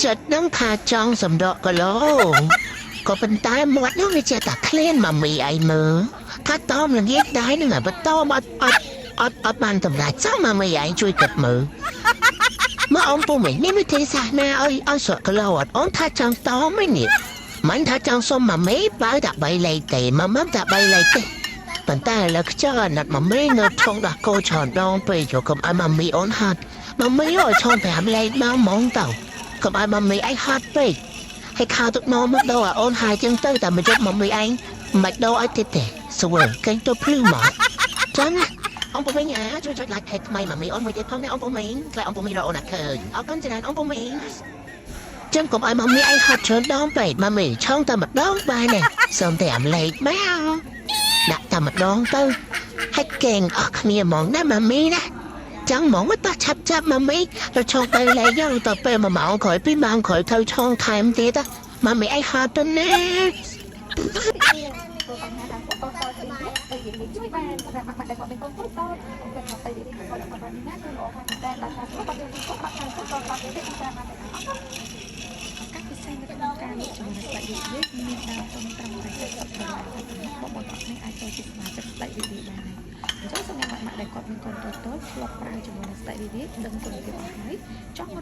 ចិត្តនឹងថាចង់សម្រក់គីឡូក៏ប៉ុន្តែមាត់នោះវាចេះតែឃ្លានម៉ាមីឯងមើលថាតមល្ងាចដែរនឹងឲ្យបន្តអត់អត់អត់អត់បានសម្រេចចង់ម៉ាមីឯងជួយគិតមើលមកអ៊ំពូមីមានវិធីសាស្ត្រណាឲ្យឲ្យស្រក់គីឡូអត់អូនថាចង់តមឯនេះមិនថាចង់សុំម៉ាមីបើតែ3លេខទេម៉ាមិនតែ3លេខទេប៉ុន្តែឥឡូវខ្ជិលអាណិតម៉ាមីនៅឆុងដោះគោច្រើនដងពេកយកកុំឲ្យម៉ាមីអូនហត់ម៉ាមីឲ្យឆុង5លេខមកហ្មងទៅកុំឲ្យម៉ាមីឯងហត់ពេកហើយខោទឹកនោមមកដូរឲ្យអូនហើយចឹងទៅតែមកជប់ម៉ាមីឯងមិនដូរឲ្យទៀតទេស្រួលកេងទៅភ្លឺមកចឹងណាអង្គពូមីងអាជួយចុច like ថ្មីម៉ាមីអូនមួយទៀតផងណាអង្គពូមីងខ្លាចអង្គពូមីងរកអូនអត់ឃើញអរគុណច្រើនអង្គពូមីងចឹងកុំឲ្យម៉ាមីឯងហត់ច្រើនដងពេកម៉ាមីឆុងតែម្ដងបានទេសូមតែអាំលេខមកដាក់តែម្ដងទៅហើយកេងអស់គ្នាហ្មងណាម៉ាមីណាចឹងហ្មងតោះឆាប់ឆាប់ម៉ាមីទៅឆុងទៅលេខយកទៅពេល1ម៉ោងក្រោយ2ម៉ោងក្រោយទៅឆុងថែមទៀតម៉ាមីឯងហត់ទៅណា បញ្ហាខាងពួកតតផ្សេងទៀតដែលយើងជួយបានសម្រាប់ម៉ាក់ដែលគាត់មានកូនតូចតូចគាត់មកទៅរៀនគាត់គាត់នេះណាគឺល្អខ្លាំងតែដល់ថាគាត់គាត់គាត់បាក់ខាងគាត់គាត់ទៀតតាមបានអរគុណឱកាសពិសេសនៅក្នុងការលក់ជាមួយនឹងស្បែករីករាយមានដើមទុនត្រឹមតែ70ដុល្លារតែប៉ុណ្ណោះបងប្អូនទាំងអស់គ្នាអាចចូលជាសមាជិកស្បែករីករាយបានហើយអញ្ចឹងសម្រាប់ម៉ាក់ដែលគាត់មានកូនតូចតូចធ្លាប់ប្រើជាមួយនឹងស្បែករីករាយដឹងគុណភាពអស់ហើយចង់